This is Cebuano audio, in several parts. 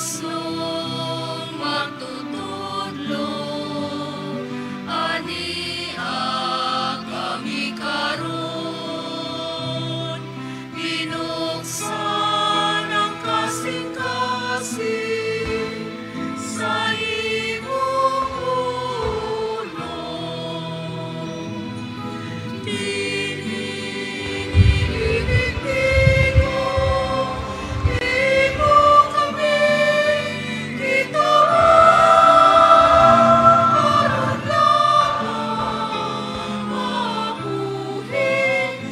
Pusong magtutudlo, ania kami karon. Binuksan ang kasing-kasing sa imong pulong. Dinhi, imo kami gitabang, aron lamang mabuhi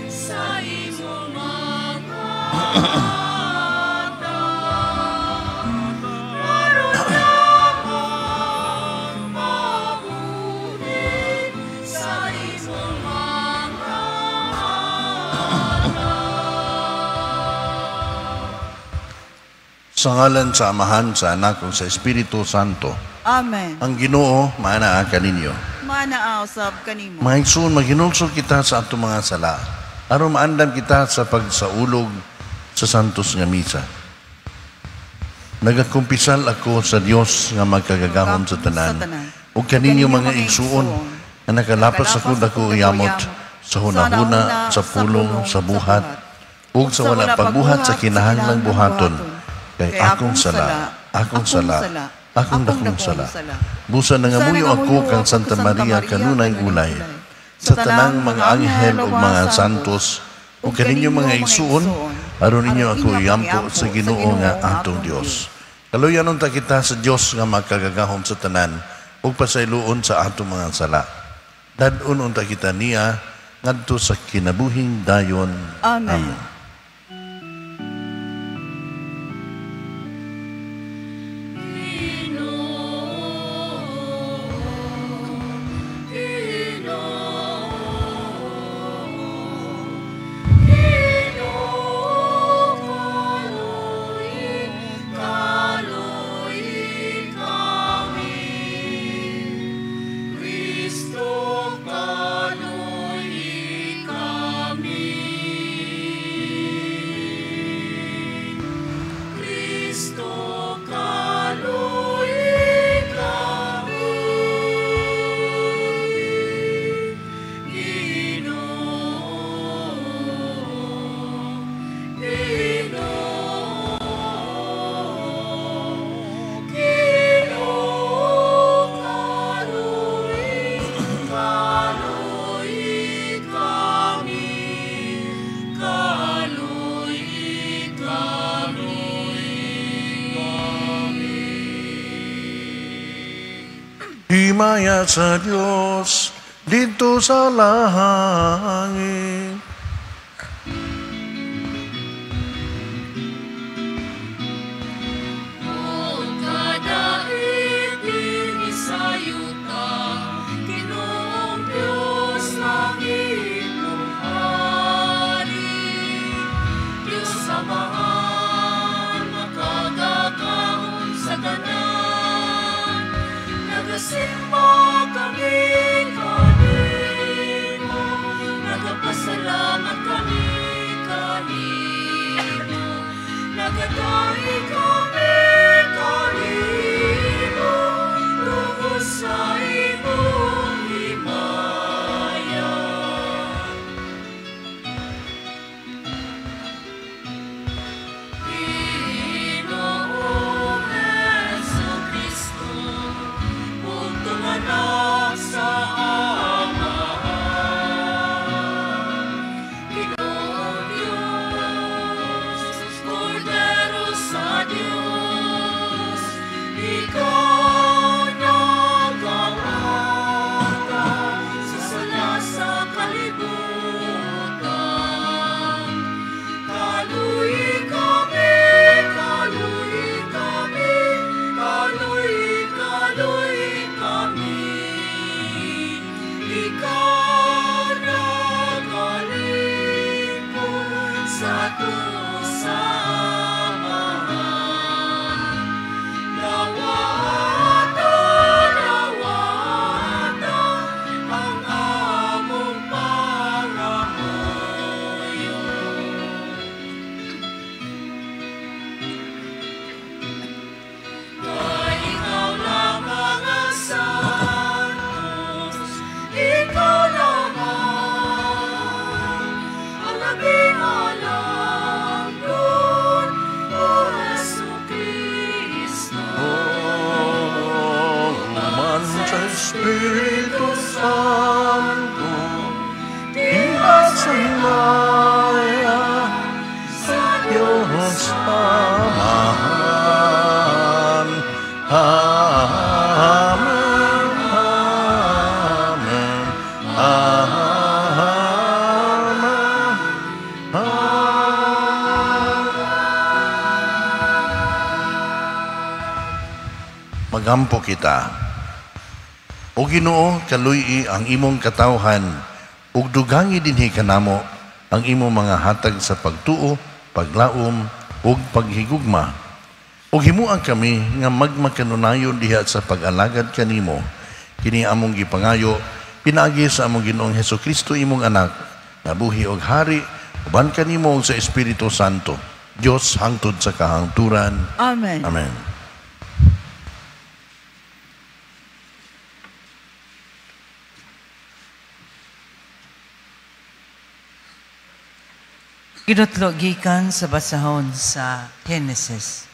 sa imong mga atang. Aron lamang mabuhi sa imong mga atang. Sa ngalan sa Amahan, sa Anak, ug sa Espiritu Santo. Amen. Ang Ginoo maanaa kaninyo. Maanaa usab kanimo. Mga igsoon, maghinulsol kita sa atong mga sala aron maandam kita sa pagsaulog sa Santos nga Misa. Nagakumpisal ako sa Dios nga makagagahom sa tanan ug kaninyo, mga igsuon, nga nakalapas ako dako yamot sa hunahuna, sa pulong, sa buhat ug sa wala pagbuhat sa kinahanglang buhaton, kay akong sala, akong sala, akong dakong sala. Busa nangamuyo ako kang Santa Maria, kanunay ulay, sa tanang mga anghel ug mga santos, ug kaninyo, mga igsuon, aron ninyo ako iyampo sa Ginoo nga atong Dios. Kaluyan unta kita sa Dios nga makagagahom sa tanan ug pasayloon sa atong mga sala. Dad-on unta kita niya ngadto sa kinabuhing dayon. Amen. Ginoo, Ginoo, Ginoo, kaluoyi, kaluoyi kami. Kristo, kaluoyi kami. Kristo, kaluoyi kami. Ginoo, Ginoo, Ginoo, kaluoyi, kaluoyi kami. Kaluoyi kami. Himaya sa Dios didto sa langit. Ug kadait dinhi sa yuta, Ginoong Dios, langit ug hari. Dios Amahan, makagagahom sa tanan, nagasimba kami kanimo, nagapasalamat kami kanimo, nagadaig kami kanimo, tungod sa imong himaya. Ginoong Jesu-Cristo, bugtong Anak sa Amahan, Ginoong Diyos, Kordero sa Espiritu Santo, diha sa himaya sa Diyos Amahan. Amen. Amen. Amen. Amen. Magampo kita. O Ginoo, kaluy-i ang imong katawhan ug dugangi dinhi kanamo ang imong mga hatag sa pagtuo, paglaom ug paghigugma. Ug himuan kami nga magmakanunayon diha sa pag-alagad kanimo. Kini among gipangayo pinaagi sa among Ginoong Hesukristo imong anak, nabuhi og hari uban kanimo ug sa Espiritu Santo, Dios hangtod sa kahangturan. Amen. Amen. Ginutlo gikan sa basahon sa Genesis.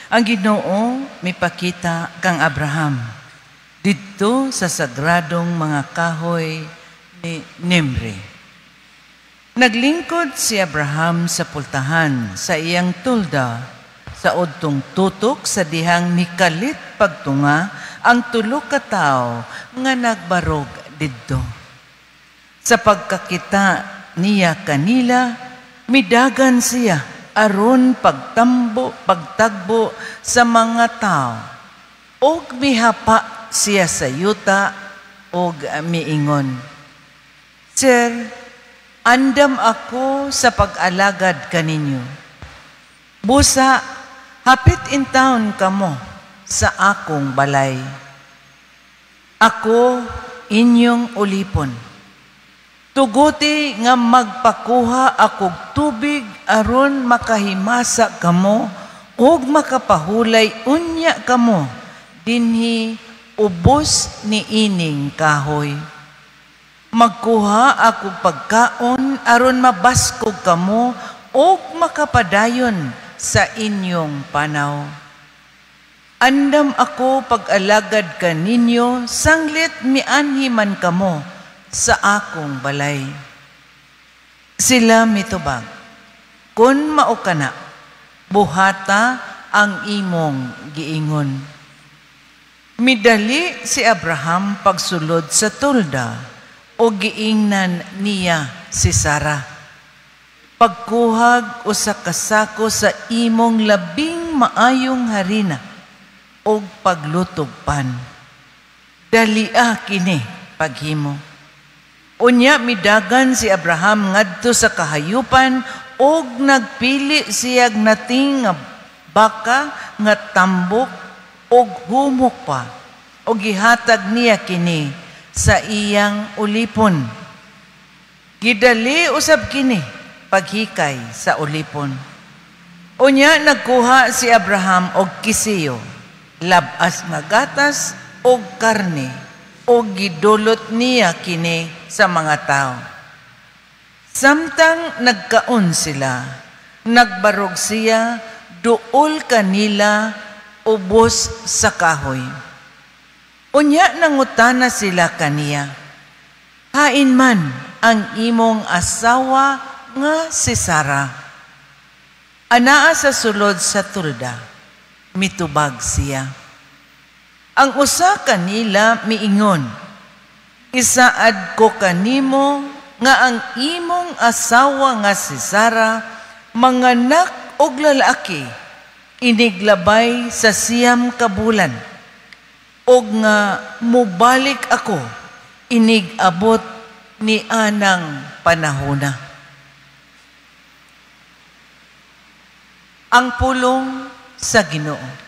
Ang Ginoo mipakita kang Abraham didto sa sagradong mga kahoy ni Nimre. Naglingkod si Abraham sa pultahan sa iyang tulda sa udtong tutok sa dihang mikalit pagtunga ang tulo ka tawo nga nagbarog didto. Sa pagkakita niya kanila, midagan siya aron pagtambo, pagtagbo sa mga tao. Og mihapa siya sa yuta og miingon, "Sir, andam ako sa pag-alagad kaninyo. Busa, hapit in town kamo sa akong balay. Ako inyong ulipon. Tuguti nga magpakuha akog tubig aron makahimasa kamo ug makapahulay unya kamo dinhi ubos ni ining kahoy. Magkuha akog pagkaon aron mabaskog kamo ug makapadayon sa inyong panaw. Andam ako pag-alagad kaninyo sanglit mianhi man kamo sa akong balay." Sila mitubag, "Kun mao kana, buhata ang imong giingon." Midali si Abraham pagsulod sa tolda o giingnan niya si Sara, "Pagkuhag usa ka sako sa imong labing maayong harina og paglutog pan. Dalia kini paghimo." Unya midagan si Abraham ngadto sa kahayupan og nagpili siyag nating nga baka nga tambok og humok pa, og gihatag niya kini sa iyang ulipon. Gidali usab kini paghikay sa ulipon. Unya nagkuha si Abraham og kisiyo, labas nga gatas og karne, og gidulot niya kini sa mga tao. Samtang nagkaon sila, nagbarog siya duol kanila ubos sa kahoy. Unya nangutana sila kaniya, "Hain man ang imong asawa nga si Sara?" Anaa sa sulod sa tulda, mitubag siya. Ang usa kanila miingon, "Isaad ko kanimo nga ang imong asawa nga si Sara manganak og lalaki iniglabay sa 9 ka bulan, og nga mobalik ako inig-abot ni anang panahona." Ang pulong sa Ginoo.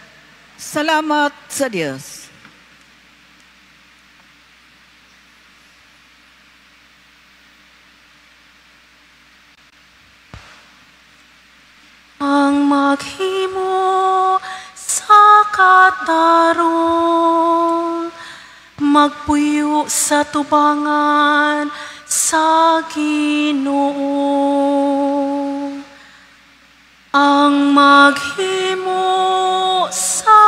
Salamat sa Dios. Ang maghimo sa katarong, magpuyo sa tubangan sa Ginoo. Ang maghimo sa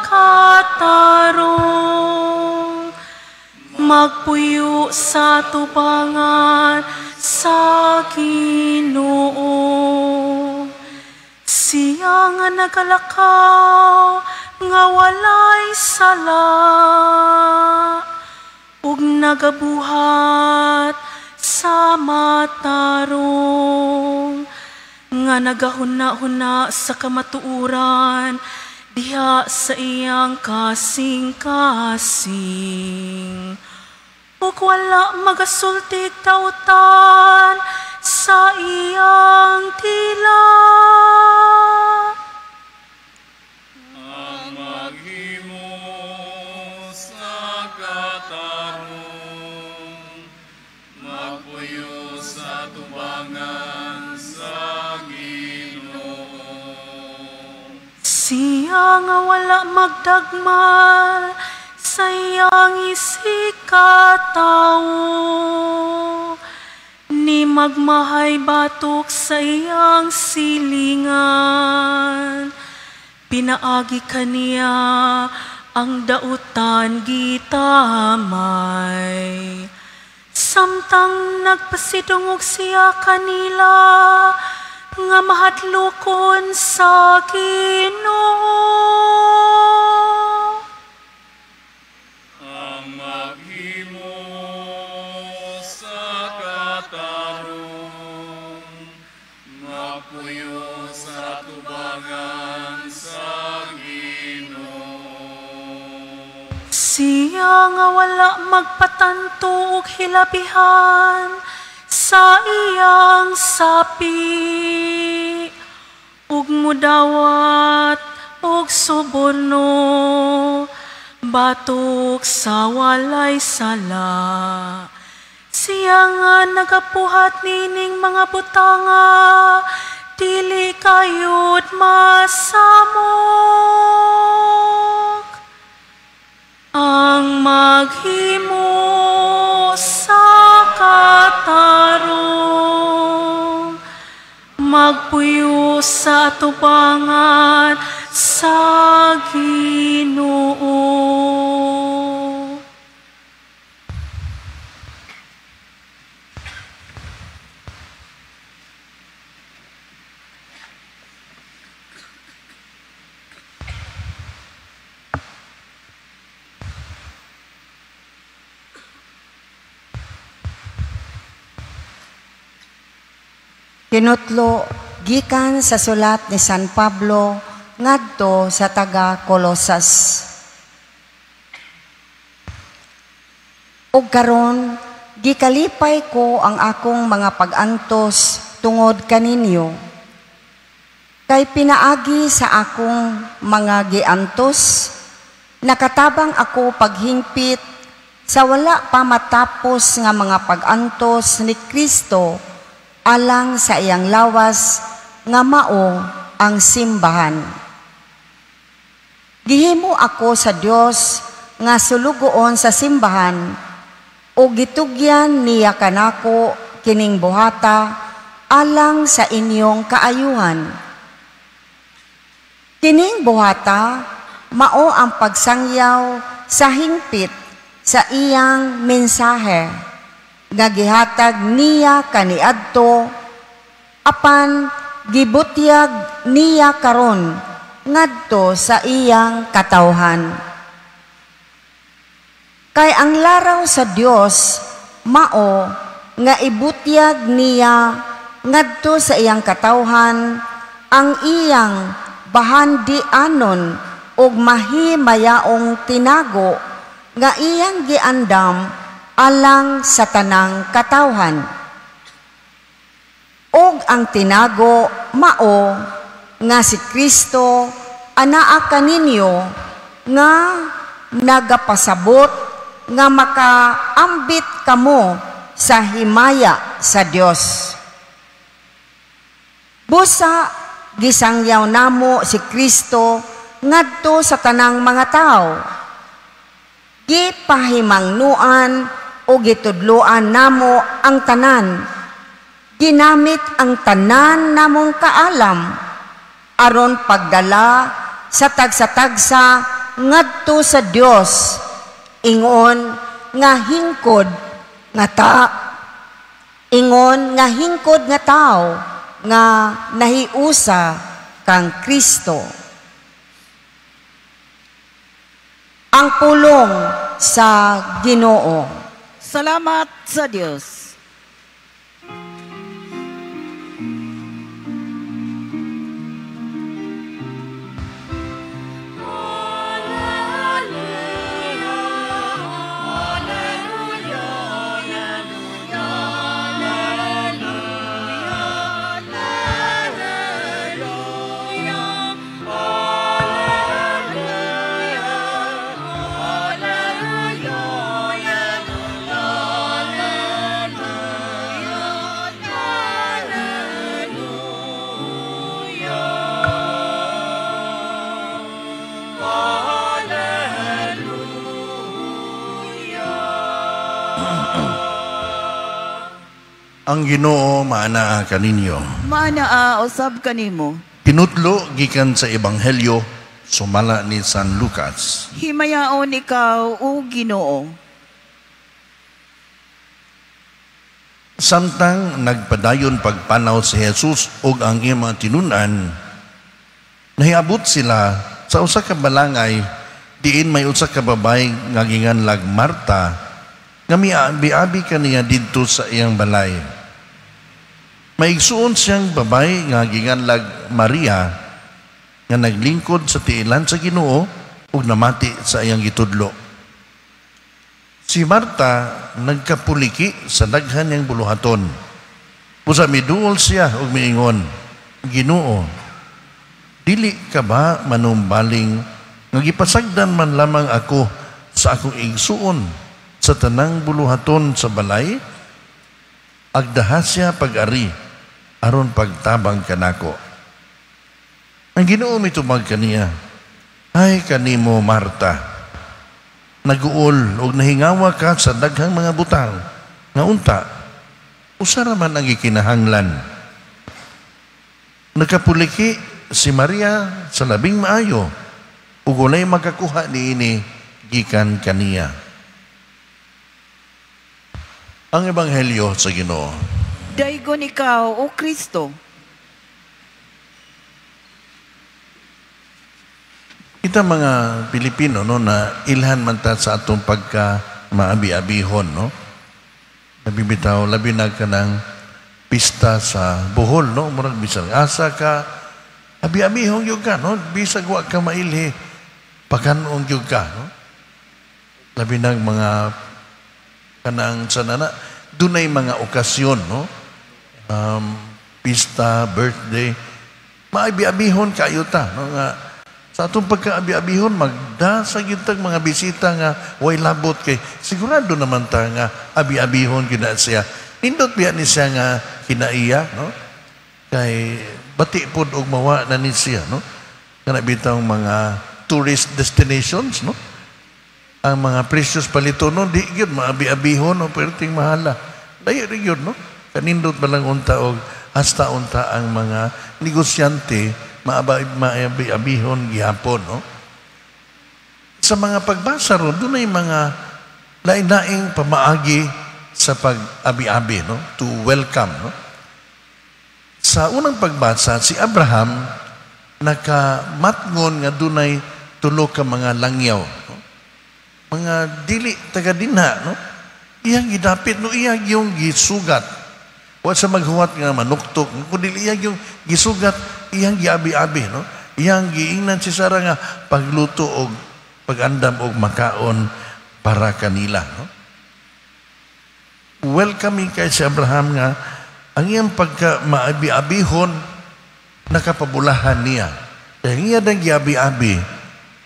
katarong, Magpuyo sa tubangan sa Ginoo. Siya nga nagalakaw nga walay sala ug nagabuhat sa matarong, nga nagahuna-huna sa kamatuoran diha sa iyang kasing-kasing. Ug wala magasultig dautan sa iyang dila. Ang maghimo sa katarong, magpuyo sa tubangan sa Ginoo. Siya nga wala magdagmal sa iyang isikatawo, ni magmahay batok sa iyang silingan. Pinaagi kaniya ang dautan gitamay. Samtang nagpasidungog siya kanila nga mahadlokon sa Ginoo. Ang maghimo sa katarong, magpuyo sa tubangan sa Ginoo. Siya nga wala magpatanto og hilabihan sa iyang sapi, ug mudawat og suborno batok sa walay sala. Siya nga nagapuhat nining mga butanga, dili kayod masamok. Ang maghimo sa katarong, magpuyo sa tubangan sa Ginoo. Tinutlo gikan sa sulat ni San Pablo ngadto sa taga Colosas. Ug karon gikalipay ko ang akong mga pag-antos tungod kaninyo. Kay pinaagi sa akong mga giantos, nakatabang ako paghingpit sa wala pa matapos nga mga pag-antos ni Kristo alang sa iyang lawas nga mao ang simbahan. Gihimo ako sa Dios nga sulugoon sa simbahan o gitugyan niya kanako kining buhata alang sa inyong kaayuhan. Kining buhata mao ang pagsangyaw sa hingpit sa iyang mensahe nga gihatag niya kaniadto apan gibutyag niya karon ngadto sa iyang katawhan. Kay ang laraw sa Dios mao nga ibutyag niya ngadto sa iyang katawhan ang iyang bahandianon ug mahimayaong tinago nga iyang giandam alang sa tanang katawhan. Og ang tinago mao nga si Kristo anaa kaninyo nga nagapasabot nga makaambit kamo sa himaya sa Dios. Busa gisangyaw namo si Kristo ngadto sa tanang mga tawo. Gipahimangnuan o gitudloan namo ang tanan. Ginamit ang tanan namong kaalam aron pagdala sa tagsa-tagsa ngadto sa Dios. Ingon nga hingkod nga ta ingon nga hingkod nga tao nga nahiusa kang Kristo. Ang pulong sa Ginoo. Salamat sa Dios. Ang Ginoo maanaa kaninyo. Maanaa usab kanimo. Pinutlo gikan sa Ebanghelyo sumala ni San Lucas. Himayaon ikaw, o Ginoo. Samtang nagpadayon pagpanaw si Jesus ug ang iyang mga tinun-an, nahiabot sila sa usa ka balangay diin may usa ka babay nga ginganlag Marta nga miabi-abi kaniya didto sa iyang balay. Maigsuon siyang babay nga ginganlag Maria nga naglingkod sa tiilan sa Ginoo ug namati sa iyang gitudlo. Si Marta nagkapuliki sa daghan niyang buluhaton. Busa miduol siya ug miingon, Ginoo, dili ka ba manumbaling nga gipasagdan man lamang ako sa akong igsuon sa tanang buluhaton sa balay? Agdaha siya pag-ari aron pagtabang kanako. Ang Ginoo mitubag kaniya, ay kanimo Marta, naguol og nahingawa ka sa daghang mga butang nga unta usa ra man ang gikinahanglan. Nagkapuliki si Maria sa labing maayo ug walay makakuha niini gikan kaniya. Ang Ebanghelyo sa Ginoo. Daygon ikaw, o Kristo. Kita mga Pilipino, no, na ilhan man ta sa atong pagka maabi-abihon, no? Nabibitaw, labi na ka ng pista sa Bohol, no? Murag bisag asa ka, abi-abihon gyud ka, no? Bisag wa ka mailhi, pakan-on gyud ka, no? Labi na mga kanang sanana, dunay mga okasyon, no? Pista, birthday, maabi-abihon kayo ta, no? Nga, sa atong pagkaabi-abihon, magdasa gyud tag mga bisita nga way labot kay sigurado naman ta nga abi-abihon gyud na siya. Nindot biya ni siya nga kinaiya, no? Kay bati pod og mawa na ni siya, no? Kana bitang mga tourist destinations, no? Ang mga precious palito, no, di gyud maabi-abihon, no, perting mahala. Dayo rin gyud, no? Kanindot ba lang unta og hasta unta ang mga negosyante maabi-abihon gihapon, no? Sa mga pagbasa ron, dunay mga lain-laing pamaagi sa pag-abi-abi, no? To welcome, no? Sa unang pagbasa, si Abraham nakamatngon nga dunay tulo ka mga langyaw, no? Mga dili taga dinha, no? Iyang gidapit, no? Iyang yung gisugat. Wa sa maghuwat nga manuktok, kundi iyang yung gisugat, iyang giabi-abi, no? Iyang giingnan si Sara nga pagluto og pag-andam og makaon para kanila, no? Welcoming kay si Abraham nga ang iyang pagka maabi-abihon nakapabulahan niya. Kaya iya dang giabi-abi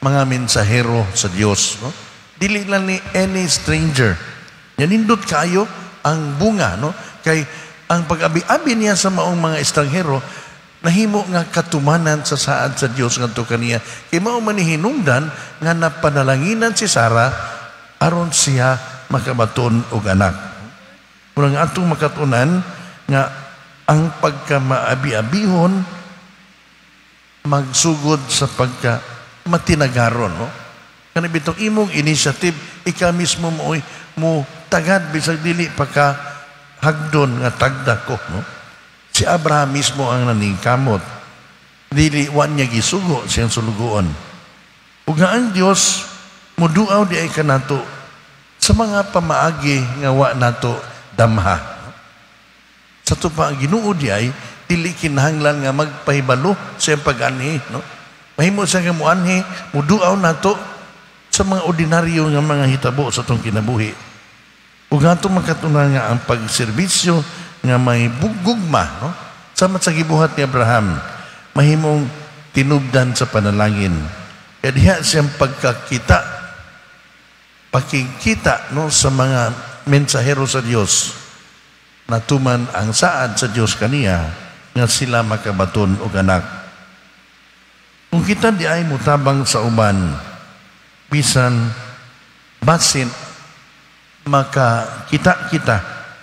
mga mensahero sa Dios, no? Dili lang ni any stranger. Yanindot kayo ang bunga, no? Kay ang pag-abi-abi niya sa maong mga estranghero nahimo nga katumanan sa saad sa Dios ngadto kaniya. Kay mao man ni hinungdan nga napanalanginan si Sara aron siya makabaton og anak. Murang atong makatunan nga ang pagkamaabi-abihon magsugod sa pagka matinagaron, no? Kana bitong imong initiative, ikaw mismo mooy mo tagad bisag dili pa ka hagdon nga tagda ko, no? Si Abraham mismo ang naningkamot. Dili wa niya gisugo siyang sulugoon. Ug nga ang Dios muduaw di ay kanato sa mga pamaagi nga wa nato damha. Sa ato pa ang Ginoo di ay dili kinahanglan nga magpahibalo sa iyang pag-anhi, no? Mahimo siya nga muanhi, muduaw nato sa mga ordinaryo nga mga hitabo sa atong kinabuhi. Ug atong makatunan nga ang pagserbisyo nga may gugma, no? Sama sa gibuhat ni Abraham, mahimong tinubdan sa panalangin. Kaya diha siyang pagkakita, pakikita, no, sa mga mensahero sa Dios, natuman ang saad sa Dios kaniya nga sila makabaton og anak. Kung kita di ay mutabang sa uban, bisan basin makakita kita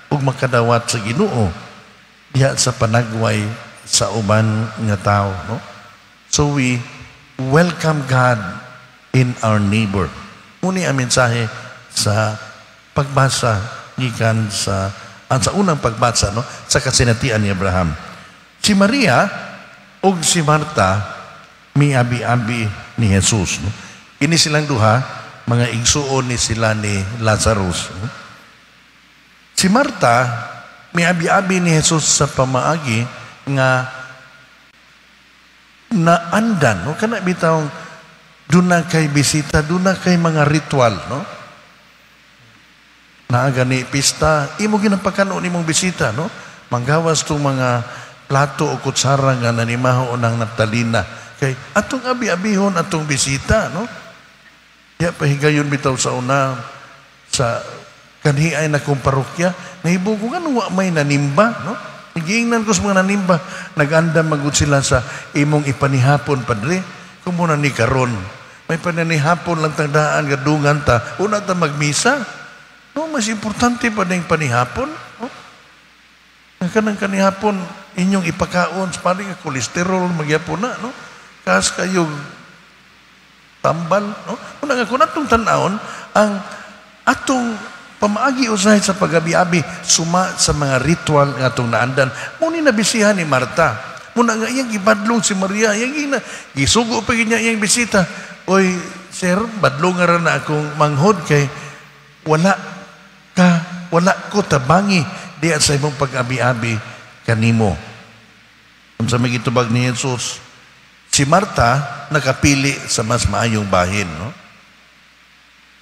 ug makadawat sa Ginoo diha sa panagway sa uban nga tao, no? So we welcome God in our neighbor. Muni ang mensahe sa pagbasa gikan sa ang sa unang pagbasa, no, sa kasinatian ni Abraham. Si Maria ug si Marta miabi-abi ni Jesus, no? Kini silang duha mga igsuon ni sila ni Lazarus, no? Si Marta miabi-abi ni Jesus sa pamaagi nga naandan, no, kana bitawng duna kay bisita, duna kay mga ritual, no? Naa gani pista, imo ginapakanon imong bisita, no? Manggawas tong mga plato o kutsara nga nanimaho ng naptalina kay atong abi-abihon atong bisita, no? Ya pahigayon bitaw sa una sa kanhi ay na kong parokya, nahibo ko nga wa may nanimba, no? Giingnan ko sa mga nanimba, nag-andam magud sila sa imong ipanihapon, padre. Kung muna ni karon, may pananihapon lang tagdaan gadungan ta, una ta magmisa. No, mas importante pa ning panihapon, no? Ang kanang kanihapon inyong ipakaon sa pari nga kolesterol magyapon na, no? Kas kayo tambal, no? Una nga kung atong tan-awon ang atong pamaagi usahay sa pagabi-abi suma sa mga ritual nga atong naandan. Muni nabisihan ni Marta. Muna nga iyang gibadlong si Maria, iyang gina gisugo pa niya iyang bisita. Oy, sir, badlong nga ra na akong manghod kay wala ka, wala ko tabangi diya sa imong pag-abi-abi kanimo. Unsa may gitubag ni Jesus? Si Marta nakapili sa mas maayong bahin, no?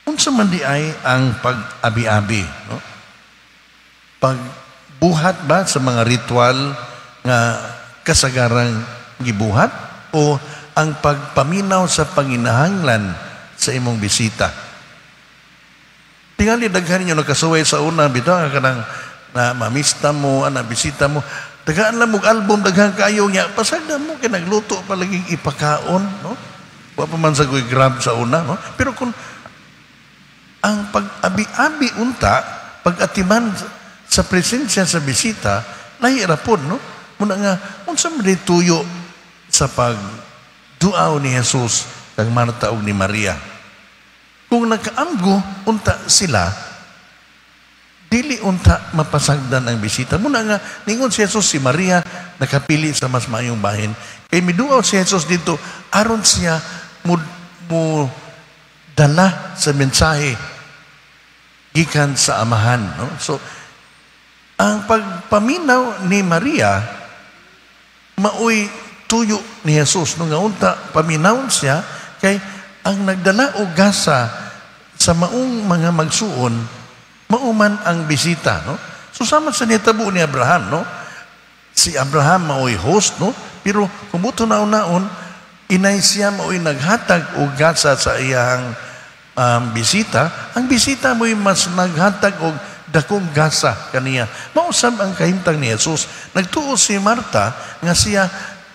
Unsa man di ay ang pag-abi-abi, no? Pagbuhat ba sa mga ritual nga kasagarang gibuhat o ang pagpaminaw sa panginahanglan sa imong bisita? Tingali daghan ninyo nakasuway sa una bitaw kanang na mamista mo, ana bisita mo, tagaan lang mog album daghan kayo nya pasagdan mo kay nagluto pa lagi ipakaon, no? Wa pa man sa goy Grab sa una, no? Pero kung ang pag-abi-abi unta, pag-atiman sa presensya sa bisita, lahi ra pod, no? Muna nga unsa man tuyo sa pagduaw ni Jesus kang Marta ug ni Maria? Kung nakaamgo unta sila, dili unta mapasagdan ang bisita. Muna nga ningon si Jesus, si Maria nakapili sa mas maayong bahin. Kay miduaw si Jesus dito aron siya mo dala sa mensahe gikan sa Amahan, no? So ang pagpaminaw ni Maria maoy tuyo ni Jesus, no, nga unta paminawon siya kay ang nagdala og gasa sa maong mga magsuon mauman ang bisita, no? So sama sa nitabo ni Abraham, no? Si Abraham maoy host, no? Pero kung buto naon-naon, inay siya maoy naghatag og gasa sa iyang bisita. Ang bisita mo'y mas naghatag og dakong gasa kaniya. Mausab ang kahimtang ni Jesus. Nagtuo si Marta nga siya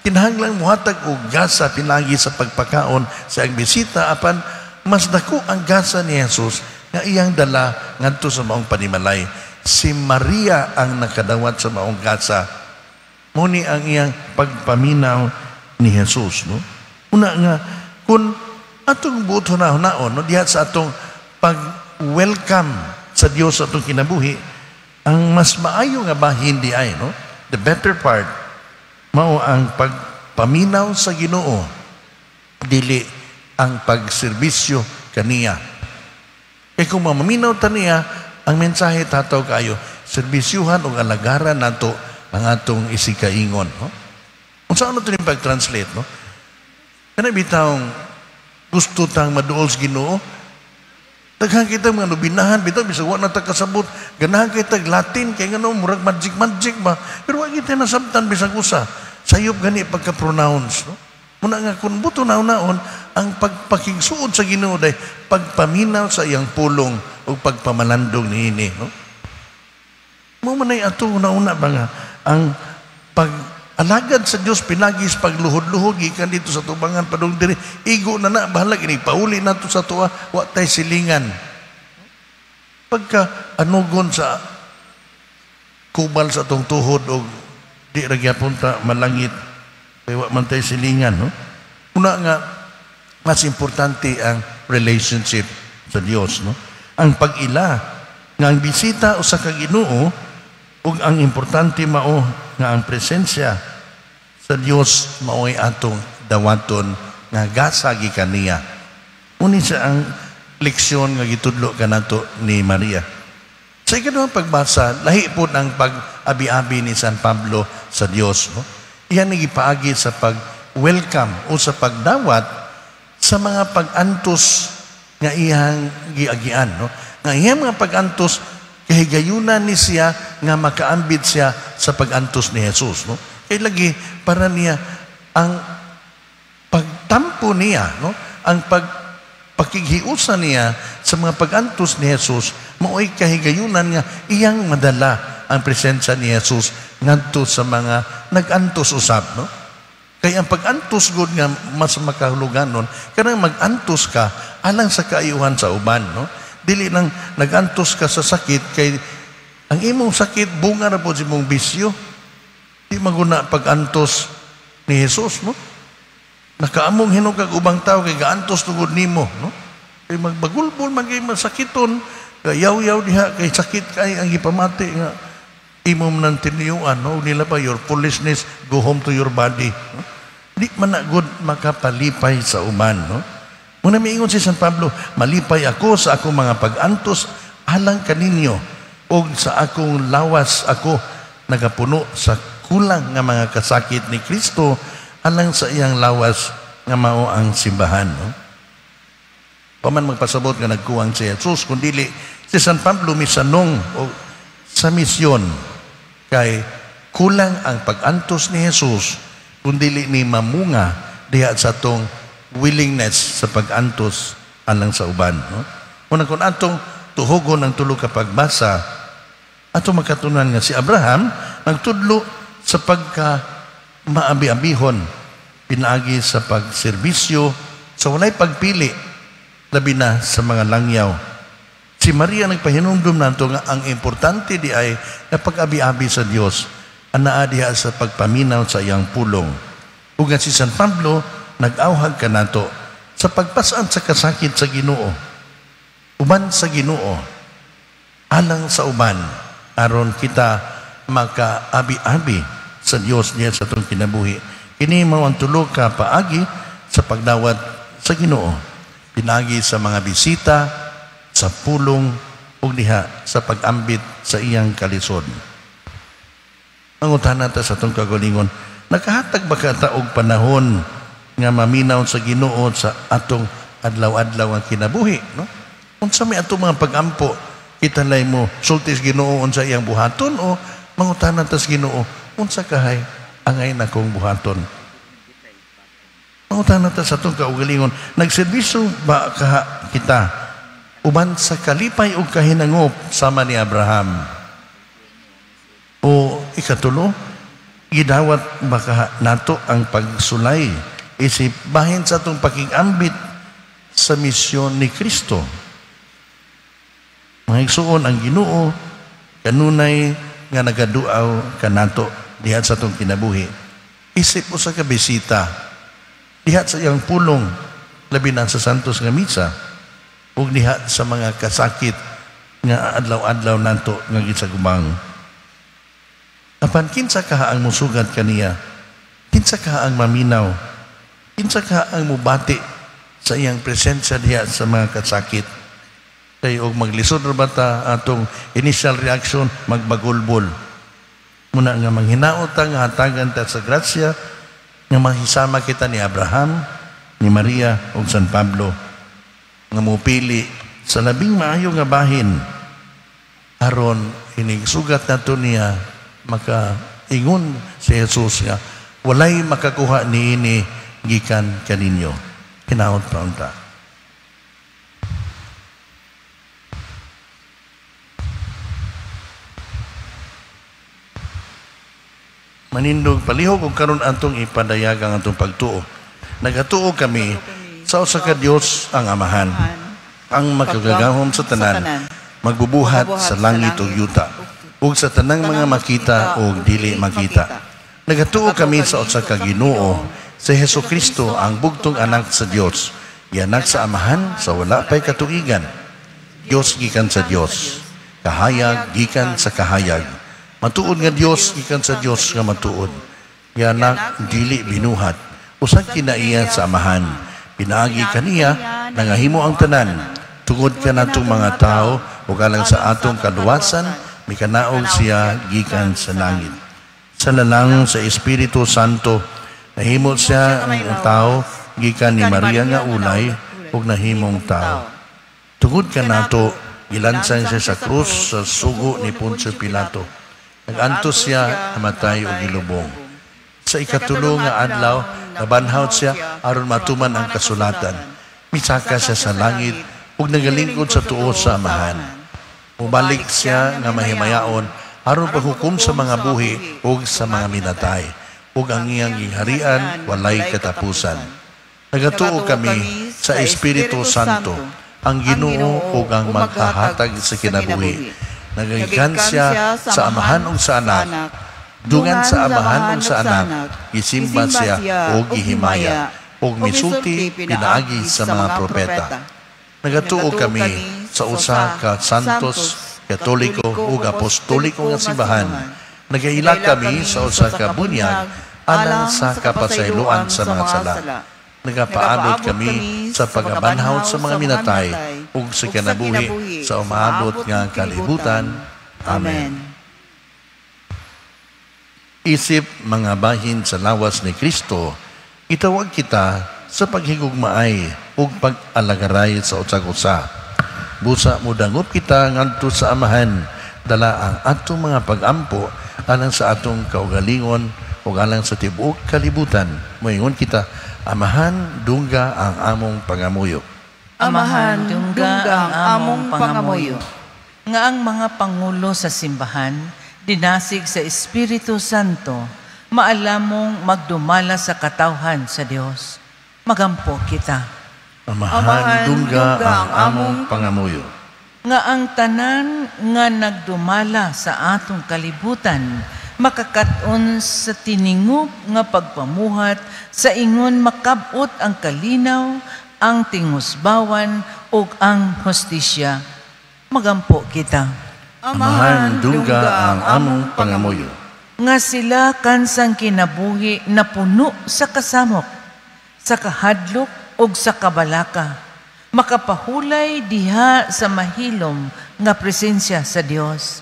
kinahanglang muhatag og gasa pinagi sa pagpakaon sa iyang bisita, apan mas dako ang gasa ni Jesus nga iyang dala ngadto sa maong panimalay. Si Maria ang nakadawat sa maong gasa. Muni ang iyang pagpaminaw ni Jesus, no? Una nga kung atong buot hunahon, no, diha sa atong pag-welcome sa Dios sa atong kinabuhi, ang mas maayo nga bahin di ay, no? The better part mao ang pagpaminaw sa Ginoo, dili ang pagserbisyo kaniya. Kay kung mamaminaw ta niya, ang mensahe tataw kayo, serbisyuhan o alagaran nato ang atong isikaingon, no? Unsa ano ito pag-translate, no? Kana bitawng gusto tang maduol sa Ginoo, daghan kita mga nobinahan, bitaw bisag wa na ta kasabot, ganahan kita Latin kay ngano murag magic magic ba, pero wa kita nasabtan bisag usa. Sayop gani pagka-pronounce, no? Muna nga kung buto naon ang pagpakigsuod sa Ginoo day pagpaminaw sa iyang pulong o pagpamalandong niini, no? Mao man ay ato una-una ba nga ang pag-alagad sa Dios pinagi sa pagluhod-luhod gikan dito sa tubangan padung diri, igo na na bahalag ini pauli nato sa tuwa, wa tay silingan. Pagka anugon sa kubal sa atong tuhod og di ra gyapon ta malangit kay wa man tay silingan, no? Una nga mas importante ang relationship sa Dios, no? Ang pag-ila nga ang bisita usa ka Ginoo ug ang importante mao nga ang presensya sa Dios mao'y atong dawaton nga gasa gikan niya. Uni sa ang leksyon nga gitudlo kanato ni Maria. Sa ikaduhang pagbasa, lahi pod ang pag-abi-abi ni San Pablo sa Dios, no? Iyan ni gipaagi sa pag-welcome o sa pagdawat sa mga pag-antos nga iyang giagian, no? Nga iyang mga pag-antos kahigayunan ni siya nga makaambit siya sa pag-antos ni Jesus, no? Kay lagi para niya ang pagtampo niya, no? Ang pagpakighiusa niya sa mga pag-antos ni Jesus mao'y kahigayunan nga iyang madala ang presensya ni Jesus ngadto sa mga nag-antos usab, no? Kay ang pag-antos gud nga mas makahuluganon kanang mag-antos ka alang sa kaayuhan sa uban, no? Dili nang nag-antos ka sa sakit kay ang imong sakit bunga na pod sa imong bisyo. Di maguna pag-antos ni Jesus, no? Nakaamong hinog kag ubang tao kay gaantos tungod nimo, no? Kay magbagulbol man kay masakiton, yaw-yaw diha kay sakit kay ang gipamati nga imo man tinuyuan, no? Nila pa your foolishness go home to your body, no? Di man na good makapalipay sa uban, no? Muna miingon si San Pablo, malipay ako sa akong mga pag-antos alang kaninyo og sa akong lawas ako nagapuno sa kulang nga mga kasakit ni Kristo alang sa iyang lawas nga mao ang simbahan, no? Paman magpasabot nga nagkuwang si Jesus, kundili si San Pablo misanong o sa misyon kay kulang ang pag-antos ni Jesus kundili ni mamunga diha sa atong willingness sa pag-antos alang sa uban, no? Una kung atong tuhugon ang tulo ka pagbasa, atong makatunan nga si Abraham nagtudlo sa pagka maabi-abihon pinaagi sa pagserbisyo sa walay pagpili, labi na sa mga langyaw. Si Maria nagpahinumdum nato nga ang importante di ay nga pag-abi-abi sa Dios anaa diha sa pagpaminaw sa iyang pulong. Ug nga si San Pablo nag-awhag kanato sa pagpasan sa kasakit sa Ginoo, uban sa Ginoo, alang sa uban, aron kita makaabi-abi sa Dios niya sa atong kinabuhi. Kini mao ang tulo ka paagi sa pagdawat sa Ginoo, pinaagi sa mga bisita, sa pulong ug diha sa pag-ambit sa iyang kalisod. Mangutana ta sa atong kagalingon, nakahatag ba ka ta og panahon nga maminaw sa Ginoo sa atong adlaw-adlaw ang kinabuhi, no? Unsa may atong mga pag-ampo, kita lay mo sulti sa Ginoo unsa iyang buhaton o mangutana ta sa Ginoo unsa kahay angay nakong buhaton. Mangutana ta sa atong kaugalingon, nagserbisyo ba kaha kita uban sa kalipay ug kahinangop sama ni Abraham? O ikatulo, gidawat ba kaha nato ang pagsulay isip bahin sa atong pakigambit sa misyon ni Kristo? Mga igsuon, ang Ginoo kanunay nga nagaduaw kanato diha sa atong kinabuhi. Isip usa ka bisita diha sa iyang pulong, labi na sa Santos nga Misa, ug diha sa mga kasakit nga adlaw-adlaw nato nga gisagumang. Apan kinsa kaha ang musugat kaniya? Kinsa kaha ang maminaw? Kinsa kaha ang mubati sa iyang presensya diha sa mga kasakit? Kay og maglisod ra ba ta atong initial reaction, magbagulbol. Muna nga manghinaot ta nga hatagan ta sa grasya nga mahisama kita ni Abraham, ni Maria ug San Pablo nga mopili sa labing maayo nga bahin aron inig sugat nato niya makaingon si Jesus nga walay makakuha niini gikan kaninyo. Hinaot pa unta. Manindog palihog og karon atong ipadayag ang atong pagtuo. Nagatuo kami sa usa ka Dios ang Amahan, ang makagagahom sa tanan, magbubuhat sa langit ug yuta, ug sa tanang mga makita ug dili makita. Nagatuo kami sa usa ka Ginoo, si Hesukristo, ang bugtong anak sa Dios, gianak sa Amahan sa wala pay katuigan. Dios gikan sa Dios, kahayag gikan sa kahayag. Matuod nga Dios gikan sa Dios nga matuod. Gianak dili binuhat, usag kinaiya sa Amahan. Pinaagi kaniya nangahimo ang tanan. Tungod kanatong mga tawo ug alang sa atong kaluwasan, mikanaog siya gikan sa langit. Sa lalang sa Espiritu Santo, nahimo siya ang tao gikan ni Maria nga ulay ug nahimong tao. Tungod kanato, gilansang siya sa krus sa sugo ni Poncio Pilato. Nag-antos siya, namatay ug gilubong. Sa ikatulo nga adlaw, nabanhaw siya aron matuman ang kasulatan. Misaka siya sa langit ug nagalingkod sa tuo sa Amahan. Mubalik siya nga mahimayaon aron paghukom sa mga buhi ug sa mga minatay, ug ang iyang gingharian walay katapusan. Nagatuo kami sa Espiritu Santo, ang Ginoo ug ang maghahatag sa kinabuhi. Nagagikan siya sa Amahan ug sa Anak. Dungan sa Amahan ug sa Anak, gisimba siya ug gihimaya, ug misulti pinaagi sa mga propeta. Nagatuo kami sa usa ka santos, katoliko ug apostoliko nga simbahan. Nagaila kami sa usa ka bunyag alang sa kapasayloan sa mga sala. Nagapaabot kami sa pagabanhaw sa mga minatay ug sa kinabuhi sa umaabot nga kalibutan. Amen. Isip mga bahin sa lawas ni Kristo, itawag kita sa paghigugmaay ug pag-alagaray sa usag-usa. Busa modangup kita ngadto sa Amahan, dala ang atong mga pag-ampo alang sa atong kaugalingon ug alang sa tibuok kalibutan. Moingon kita, Amahan, dungga ang among pangamuyo. Amahan, dungga ang among pangamuyo. Nga ang mga pangulo sa simbahan, dinasig sa Espiritu Santo, maalamong magdumala sa katawhan sa Dios. Magampo kita. Amahan, dungga ang among pangamuyo. Nga ang tanan nga nagdumala sa atong kalibutan, makakat-on sa tiningop nga pagpamuhat sa ingon makabot ang kalinaw, ang tingusbawan ug ang hustisya. Magampo kita. Amahan, dungga ang among pangamuyo. Nga sila kansang kinabuhi na puno sa kasamok, sa kahadlok ug sa kabalaka, makapahulay diha sa mahilom nga presensya sa Dios.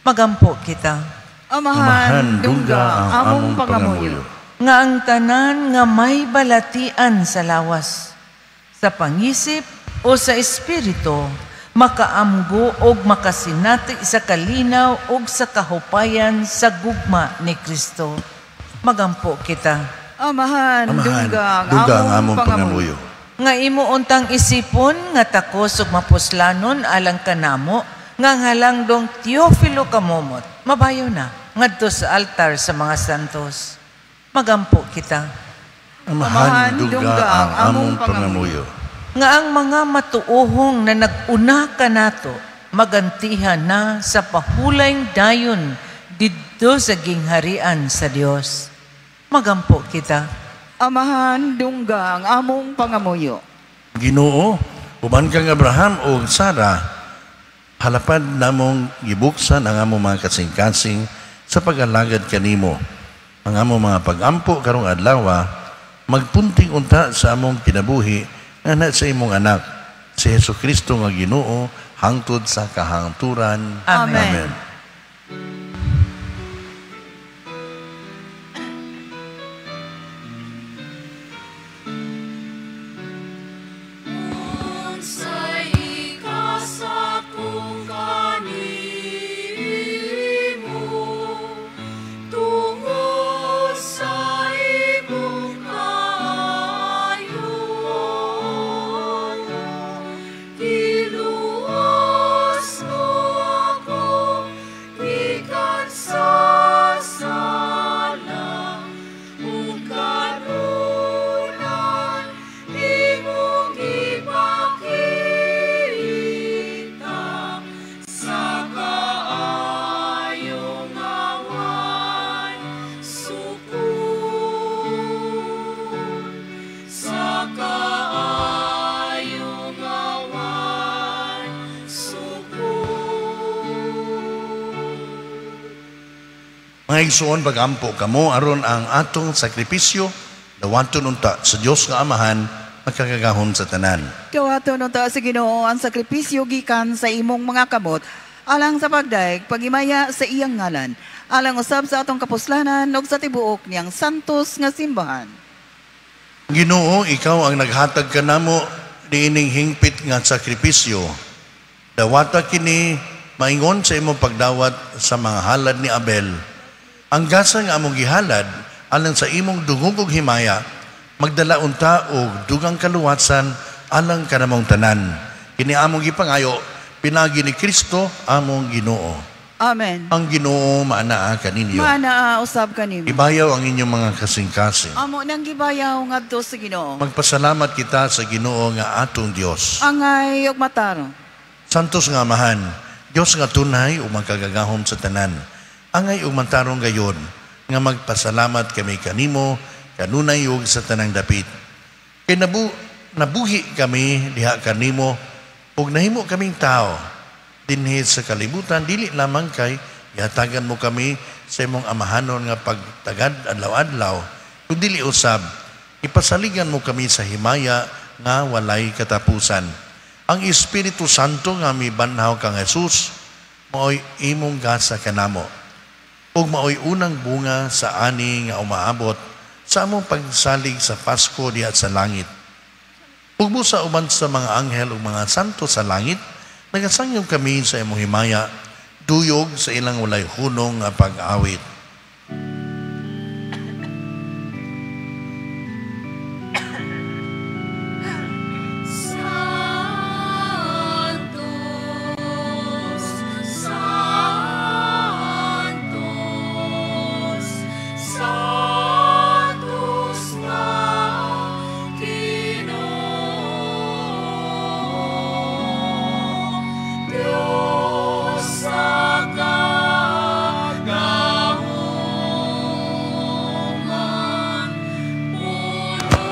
Magampo kita. Amahan, dungga ang among pangamuyo. Nga ang tanan nga may balatian sa lawas, sa pangisip o sa espiritu, makaamgo og makasinati sa kalinaw og sa kahupayan sa gugma ni Kristo. Magampo kita. Amahan, dungga ang among pangamuyo. Nga imo untang isipon nga takos ug mapuslanon alang kanamo, nga halangdong Teofilo Camomot, mabayo na ngadto sa altar sa mga santos. Magampo kita. Amahan, dungga ang among pangamuyo. Nga ang mga matuohong na nag-una kanato, magantihan na sa pahulayng dayon didto sa gingharian sa Dios. Magampo kita. Amahan, dungga ang among pangamuyo. Ginoo, uban kang Abraham o Sara, Halapad namong gibuksan ang among mga kasing-kasing sa pag-alagad kanimo. Ang among mga pag-ampo karong adlaw, magpunting unta sa among kinabuhi nganha sa imong anak, si Hesus Kristo nga Ginoo, hangtod sa kahangturan. Amen. Amen. Unsay ikasakong kanimo tungod sa imong kaayo, giluwas mo ako gikan sa sala ug kanunay imong gipakita sa kaayo nga way sukod, sa kaayo nga way sukod. Mga igsoon, pag-ampo kamo aron ang atong sakripisyo dawaton unta sa Dios nga Amahan makagagahom sa tanan. Dawaton unta sa Ginoo ang sakripisyo gikan sa imong mga kamot alang sa pagdaig pagimaya sa iyang ngalan, alang usab sa atong kapuslanan ug sa tibuok niyang santos nga simbahan. Ginoo, ikaw ang naghatag kanamo niining hingpit nga sakripisyo. Dawata kini maingon sa imong pagdawat sa mga halad ni Abel. Ang gasa nga among gihalad alang sa imong dungog ug himaya, magdala unta og dugang kaluwasan alang kanamong tanan. Kini among gipangayo pinaagi ni Kristo among Ginoo. Amen. Ang Ginoo maanaa kaninyo. Maanaa usab kanimo. Ibayaw ang inyong mga kasing-kasing. Amo nang gibayaw ngadto sa Ginoo. Magpasalamat kita sa Ginoo nga atong Dios. Angay ug matarong. Santos nga Amahan, Dios nga tunay ug magkagagahom sa tanan. Angay ug matarong gayon nga magpasalamat kami kanimo kanunay ug sa tanang dapit. Kay nabuhi kami diha kanimo ug nahimo kaming tao dinhi sa kalibutan, dili lamang kay gihatagan mo kami sa imong amahanon nga pagtagad adlaw-adlaw, kundi usab ipasaligan mo kami sa himaya nga walay katapusan. Ang Espiritu Santo nga mibanhaw kang Jesus maoy imong gasa kanamo ug maoy unang bunga sa ani nga umaabot sa among pagsalig sa Pasko diha sa langit. Ug busa uban sa mga anghel ug mga santo sa langit, nagasangyong kami sa imong himaya, duyog sa ilang walay hunong nga pag-awit. Santos, Santos, Santos nga Ginoo, Dios sa kagahuman, puno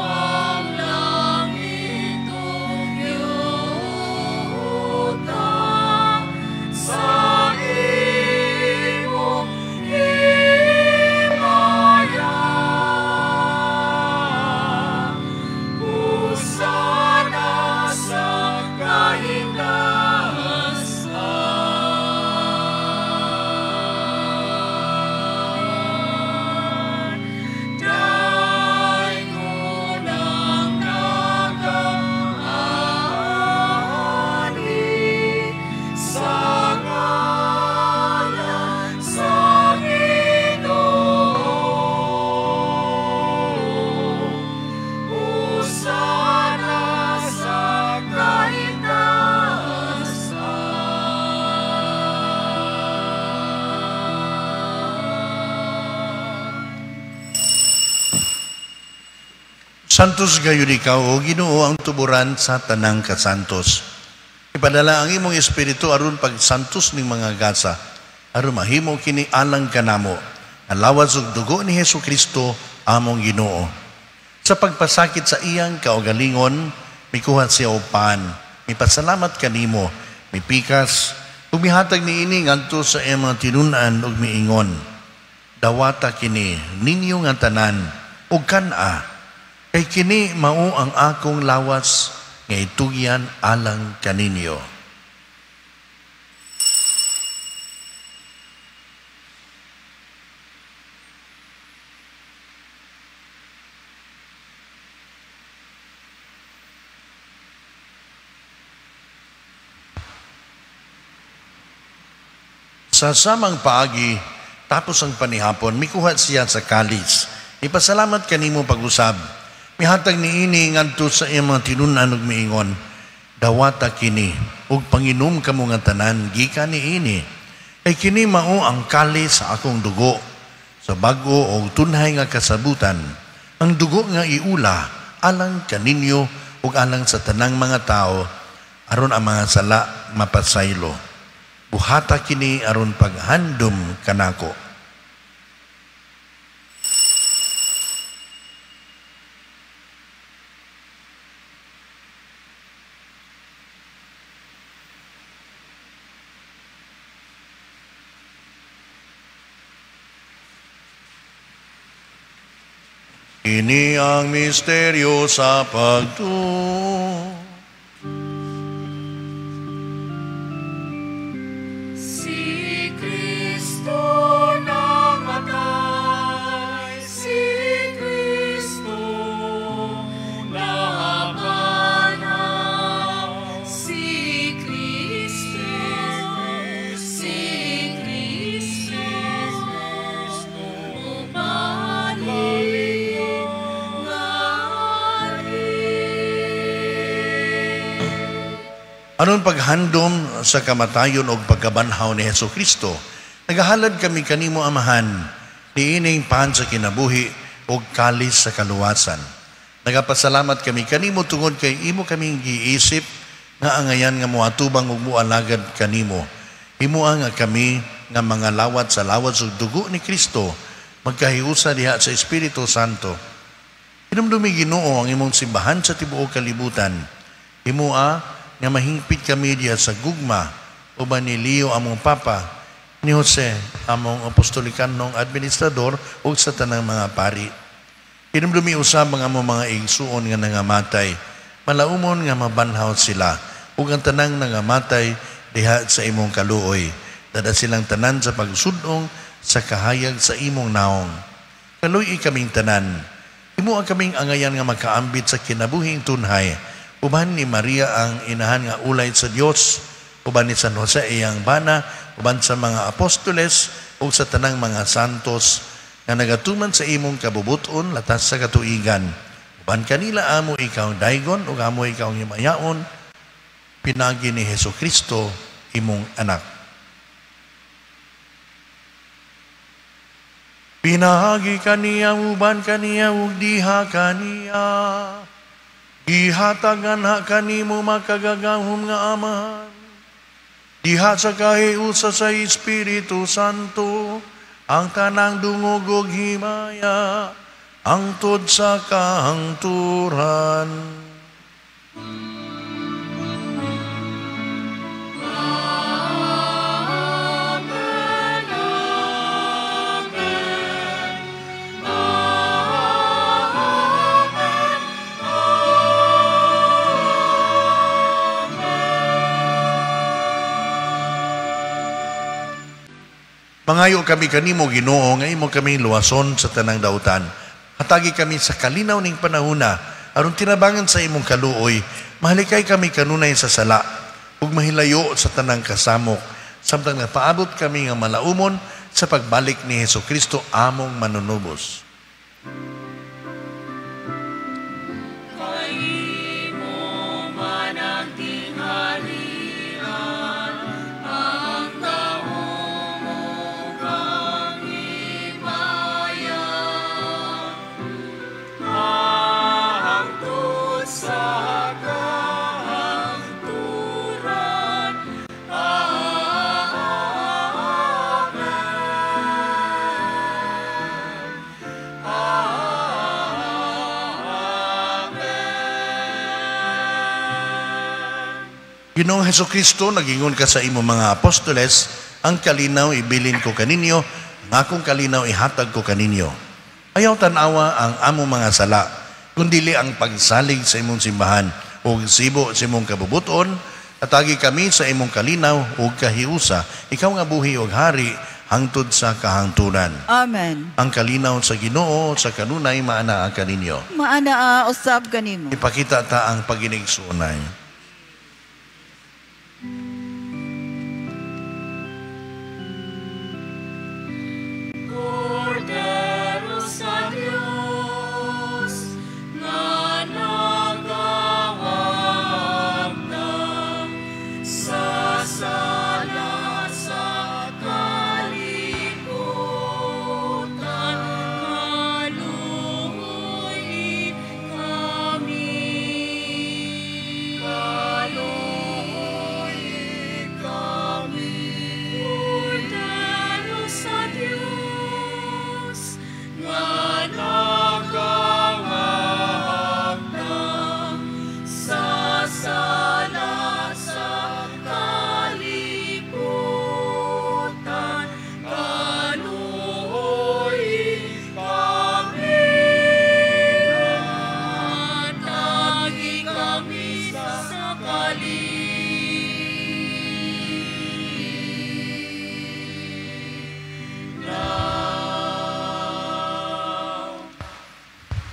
ang langit ug yuta sa imong himaya. Hosana sa kahitasan. Dayon ang nagaani sa ngalan sa Ginoo. Hosana sa kahitasan. Santos gayon ikaw, o Ginoo, ang tuburan sa tanang kasantos. Ipadala ang imong espiritu aron pagsantos ning mga gasa, aron mahimo kini alang kanamo, ang lawas ug dugo ni Hesus Kristo among Ginoo. Sa pagpasakit sa iyang kaugalingon, mikuha siya og pan, mipasalamat kanimo, Mipikas, ug mihatag niini ngadto sa iyang mga tinun-an ug miingon, dawata kini ninyo nga tanan ug kan-a, kay kini mao ang akong lawas nga itugyan alang kaninyo. Sa samang paagi, tapos ang panihapon, mikuha siya sa kalis. Ipasalamat kanimo pag-usab. Mihatag niini ngadto sa iyang mga tinun-an ug miingon, dawata kini ug panginom kamo nga tanan gikan niini. Kay kini mao ang kalis sa akong dugo, sa bag-o og tunhay nga kasabutan. Ang dugo nga iula alang kaninyo ug alang sa tanang mga tawo aron ang mga sala mapasaylo. Buhata kini aron paghandom kanako. Ini ang misteryo sa pagtuo. Si Kristo namatay, si Kristo nabanhaw, si Kristo, si Kristo bumalik ngali. Aron paghandom sa kamatayon og pagkabanhaw ni Hesus Kristo, nagahalad kami kanimo Amahan, niining pan sa kinabuhi og kalis sa kaluwasan. Nagapasalamat kami kanimo tungod kay imo kaming giisip nga angayan nga moatubang ug moalagad kanimo. Himoa nga kami nga mga lawat sa lawas ug dugo ni Kristo, magkahiusa diha sa Espiritu Santo. Hinumdumi Ginoo ang imong simbahan sa tibuok kalibutan. Himoa nga mahingpit kami diha sa gugma uban ni Leo among Papa, ni Jose among apostolikanong administrador ug sa tanang mga pari. Hinumdumi usab ang among mga igsuon nga nangamatay, malaumon nga mabanhaw sila ug ang tanang nangamatay diha sa imong kaluoy. Dada silang tanan sa pagsudong sa kahayag sa imong naong. Kaluoy kaming tanan. Himoa kaming angayan nga makaambit sa kinabuhing tunhay. Uban ni Maria ang inahan nga ulay sa Dios, uban ni San Jose iyang bana, uban sa mga apostoles ug sa tanang mga santos nga nagatuman sa imong kabubuton latas sa katuigan. Uban kanila amo ikaw daygon ug amo ikaw himayaon, pinagi ni Hesus Kristo imong anak. Pinagi kaniya, uban kaniya ug diha kaniya, gihatagan ha kanimo makagagahom nga Amahan, diha sa kahiusa sa Espiritu Santo, ang tanang dungog ug himaya, hangtod sa kahangturan. Amen, amen, amen, Mangayo kami kanimo Ginoo nga imo kami luwason sa tanang dautan. Hatagi kami sa kalinaw ning panahuna aron tinabangan sa imong kaluoy, mahalikay kami kanunay sa sala ug mahilayo sa tanang kasamok, samtang napaabot kami nga malaumon sa pagbalik ni Hesus Kristo among manunubos. Kay imo man ang tinghalian, ang gahom ug ang himaya, hangtod sa kahangturan. Amen. Amen. Ginoong Hesukristo, nagingon ka sa imong mga apostoles, ang kalinaw ibilin ko kaninyo, ang akong kalinaw ihatag ko kaninyo. Ayaw tanawa ang among mga sala, kundili ang pagsalig sa imong simbahan ug sibo sa imong kabubuton, atagi kami sa imong kalinaw ug kahiusa, ikaw nga buhi ug hari hangtod sa kahangtunan. Amen. Ang kalinaw sa Ginoo sa kanunay maanaa kaninyo. Maanaa usab kanimo. Ipakita ta ang paginigsuonay. Kordero sa Dios nga nagawagtang sa sala sa kalibutan, kaluoy kami. Kaluoy kami. Kordero sa Dios nga nagawagtang sa sala sa kalibutan, kaluoy kami. Atagi kami sa kalinaw.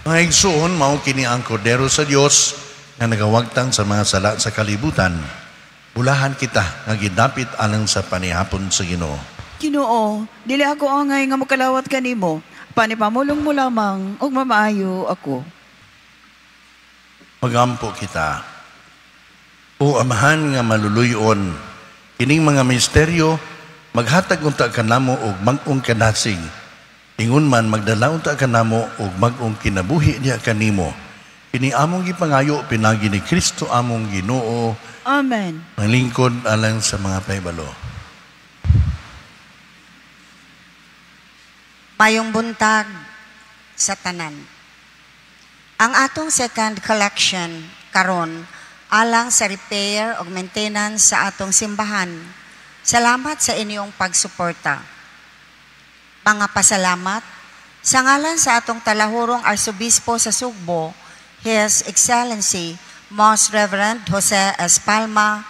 Mga igsuon, mao kini ang kordero sa Dios nga nagawagtang sa mga sala sa kalibutan. Bulahan kita nga gidapit alang sa panihapon sa Ginoo. Ginoo, dili ako angay nga mokalawat kanimo, panipamulong mo lamang ug mamaayo ako. Magampo kita. O Amahan nga maluluyon, kining mga misteryo maghatag unta kanamo og mag-ong kanasig. Ingon man magdala unta kanamo og mag-ong kinabuhi niya kanimo. Kini among gipangayo pinagi ni Kristo among Ginoo. Amen. Malingkod alang sa mga pahibalo. Mayong buntag sa tanan. Ang atong second collection karon alang sa repair ug maintenance sa atong simbahan. Salamat sa inyong pagsuporta. Mga pasalamat sa ngalan sa atong talahurong Arsobispo sa Sugbo, His Excellency Most Reverend Jose S. Palma,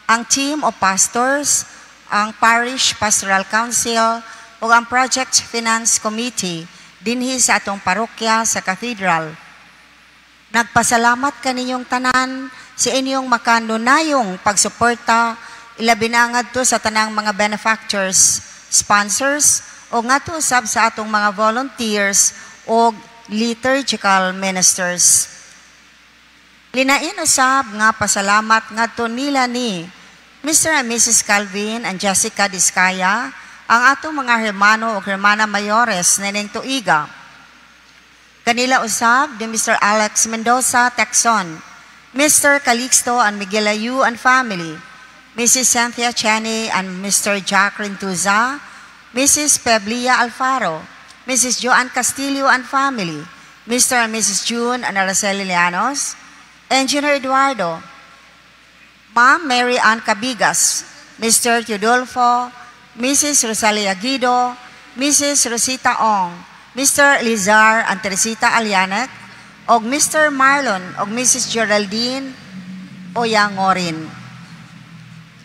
ang team of pastors, ang Parish Pastoral Council, ug ang Project Finance Committee dinhi sa atong parokya sa Cathedral. Nagpasalamat kaninyong tanan sa inyong makanunayong pagsuporta, ilabi na ngadto sa tanang mga benefactors, sponsors, o ngadto usab sa atong mga volunteers o liturgical ministers. Linain usab nga pasalamat ngadto nila ni Mr. and Mrs. Calvin and Jessica Discaya, ang atong mga hermano o hermana mayores nining tuiga. Kanila usab ni Mr. Alex Mendoza Texon, Mr. Calixto and Miguel Ayu and family, Mrs. Cynthia Cheney and Mr. Jack Rintuza, Mrs. Peblia Alfaro, Mrs. Joan Castillo and family, Mr. and Mrs. June and Araceli Llanos, Engineer Eduardo, Ma'am Mary Ann Cabigas, Mr. Teodolfo, Mrs. Rosalia Guido, Mrs. Rosita Ong, Mr. Lizar and Teresita Alianek, og Mr. Marlon og Mrs. Geraldine Oyangorin.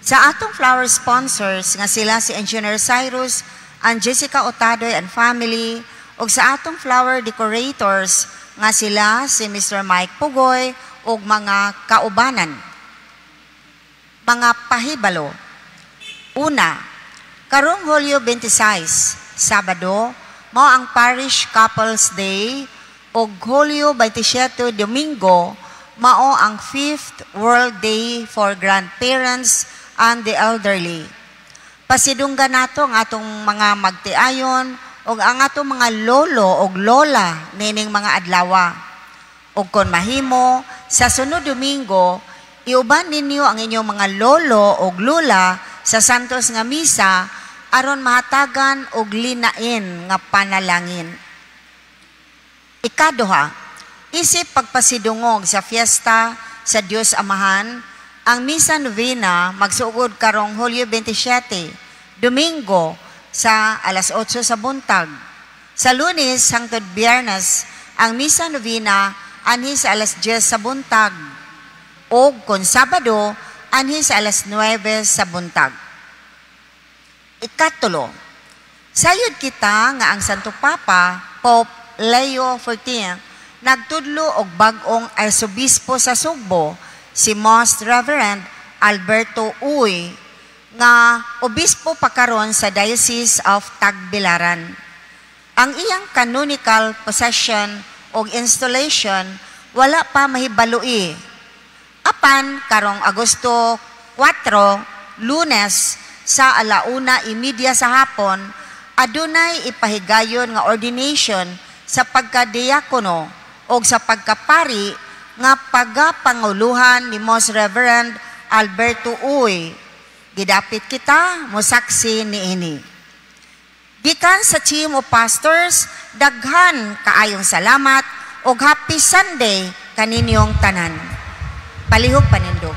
Sa atong flower sponsors nga sila si Engineer Cyrus and Jessica Otadoy and family, og sa atong flower decorators nga sila si Mr. Mike Pugoy og mga kaubanan. Mga pahibalo. Una, karong Hulyo 26, Sabado, mao ang Parish Couples Day, og Hulyo 27, Domingo, mao ang 5th World Day for Grandparents and the Elderly. Pasidunggan nato ang atong mga magtiayon og ang atong mga lolo og lola nining mga adlawa. Og kon mahimo, sa sunod Domingo, iuban ninyo ang inyong mga lolo og lola sa Santos nga Misa aron mahatagan og linain nga panalangin. Ikaduha, isip pagpasidungog sa fiesta sa Dios Amahan, Ang Misa Novena magsugod karong Hulyo 27, Domingo, sa alas 8 sa buntag. Sa Lunes hangtod Biyernes, ang Misa Novena anhi sa alas 10 sa buntag. O kung Sabado, anhi sa alas 9 sa buntag. Ikatulo, sayod kita nga ang Santo Papa, Pope Leo XIV, nagtudlo og bag-ong arsobispo sa Sugbo, si Most Reverend Alberto Uy, nga obispo pa karon sa Diocese of Tagbilaran. Ang iyang canonical possession og installation wala pa mahibalui. Apan karong Agosto 4, Lunes, sa 1:30 sa hapon, adunay ipahigayon nga ordination sa pagkadiakono o sa pagkapari nga pagapanguluhan ni Most Reverend Alberto Uy. Gidapit kita mosaksi niini. Gikan sa team of pastors, daghan kaayong salamat ug happy Sunday kaninyong tanan. Palihog panindog.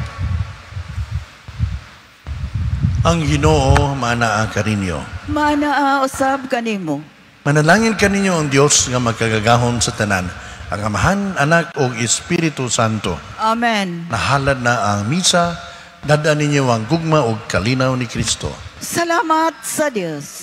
Ang Ginoo maanaa kaninyo. Maanaa usab kanimo. Manalangin kaninyo ang Dios nga magkagagahom sa tanan, ang Amahan, Anak ug Espiritu Santo. Amen. Nahalad na ang misa, dad-a ninyo ang gugma ug kalinaw ni Kristo. Salamat sa Dios.